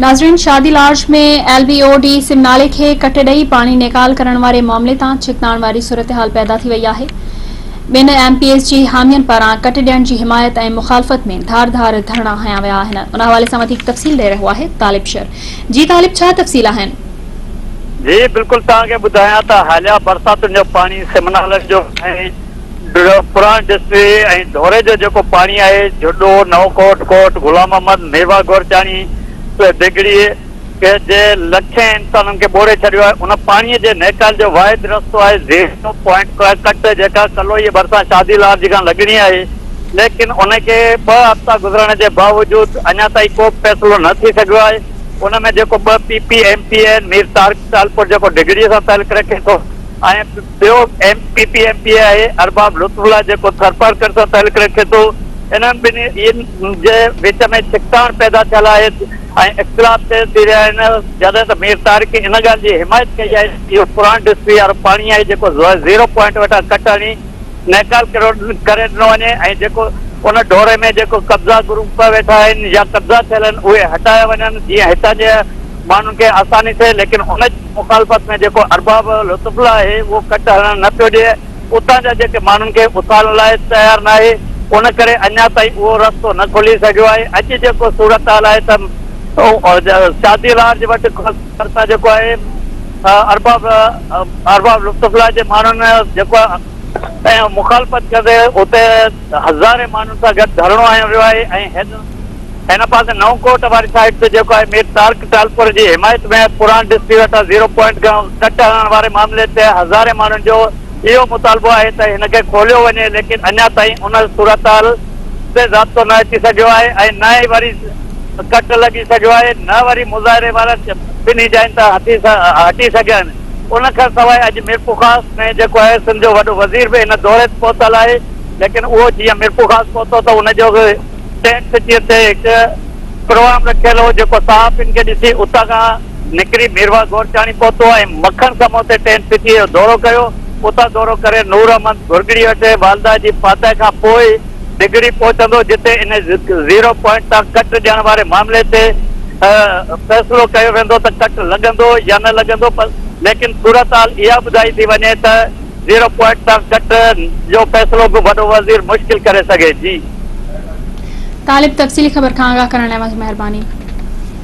ناظرين Shadi Large ۾ L B O D سم نالي کي ڪٽ ڏئي پاڻي نيڪال ڪرڻ واري معاملي تان ڇڪتاڻ واري صورتحال پيدا ٿي وئي آهي. ٻن ايم پي ايز جي حامين پاران ڪٽ ڏيڻ جي حمايت ۽ مخالفت ۾ ڌار ڌار ڌرڻا هنيا ويا آهن. ان حوالي سان وڌيڪ تفصيل ڏئي رهيو آهي طالب شر. جي طالب ڇا تفصيل آهن؟ جي بلڪل توهان کي ٻڌايان ته حاليا برساتن جو پاڻي سم نالن جو ۽ پراڻ ڊسٽري ۽ ڍوري جو جيڪو پاڻي آهي جهڏو، نئون ڪوٽ، ڪوٽ غلام محمد، ميوا گورچاڻي، ديگڙي جي لکين انسانن کي ٻوڙي ڇڏيو آهي ان پاڻي جي نيڪال جو واحد رستو آهي زيرو پوائنٽ ڪٽ جيڪا ڪلوئي ڀرسان شادي لارج کان لڳڻي آهي ليڪن ان کي ٻه هفتا گذرڻ جي باوجود اڃا تائين ڪو به فيصلو نه ٿي سگهيو آهي ان ۾ جيڪو ٻه P P M P A Mir Tariq Talpur جيڪو ڊگهڙي سان تعلق رکي ٿو ۽ ٻيو M P P M P A آهي ارباب لطف الله جيڪو ٿرپارڪر سان تعلق رکي ٿو. انهن ٻنهي جي وچ ۾ ڇڪتاڻ پيدا ٿيل آهي ۽ اختلاف تيز ٿي ويا آهن جڏهن ته مير طارق ان ڳالهه جي حمايت ڪئي آهي ته اهو پراڻ ڊسٽري وارو پاڻي آهي جيڪو زيرو پوائنٽ وٽان ڪٽ هڻي نيڪال ڪري ڏنو وڃي ۽ جيڪو ان ڍوري ۾ جيڪو قبضا گروپ ويٺا آهن يا قبضا ٿيل آهن اهي هٽايا وڃن جيئن هتان جي ماڻهن کي آساني ٿئي ليڪن ان جي مخالفت ۾ جيڪو ارباب لطف الله آهي اهو ڪٽ هڻڻ نه پيو ڏئي، اتان جا جيڪي ماڻهن کي اٿارڻ لاء تيار ناهي، ان ڪري اڃا تائين اهو رستو نه کلي سگهيو آهي، اڄ جيڪو صورتحال آهي ته شادي لارج وٽ ڀرسان جيڪو آهي ارباب ارباب لطف الله جي ماڻهن جيڪو ۽ مخالفت ڪندي اتي هزارين ماڻهن سان گڏ ڌرڻو هنيو ويو آهي ۽ هن پاسي نئون ڪوٽ واري سائيڊ تي جيڪو آهي مير طارق ٽالپر جي حمايت ۾ پراڻ ڊسٽري وٽان زيرو پوائنٽ کان ڪٽ هڻڻ واري معاملي تي هزارين ماڻهن جو اهو مطالبو آهي ته هن کي کوليو وڃي ليڪن اڃا تائين ان صورتحال تي ضابطو نه اچي سگهيو آهي ۽ نه ئي وري ڪٽ لڳي سگهيو آهي نه وري مظاهري وارا ٻنهي جاين تان هٽي سگهيا آهن ان کان سواء اڄ ميرپورخاص ۾ جيڪو آهي سنڌ جو وڏو وزير به هن دوري تي پهتل آهي ليڪن اهو جيئن ميرپورخاص پهتو ته ان جو ٽينٽ سٽيء تي هڪ پروگرام رکيل هو، جيڪو صحافين کي ڏسي اتان کان نڪري ميرواهه گورچاڻي پهتو ۽ مکڻ سمو تي ٽينٽ سٽيء جو دورو ڪيو. اتان دورو ڪري نور احمد گهرڳڙي وٽ والده جي فاتح کان پوء ڊگهڙي پهچندو، جتي ان زيرو پوائنٽ تان ڪٽ ڏيڻ واري معاملي تي فيصلو ڪيو ويندو ته ڪٽ لڳندو يا نه لڳندو، ليڪن صورتحال اها ٻڌائي ٿي وڃي ته زيرو پوائنٽ تان ڪٽ جو فيصلو به وڏو وزير مشڪل ڪري سگهي. جي. طالب تفصيلي خبر کان آگاهه ڪرڻ لاء اوهان جي مهرباني.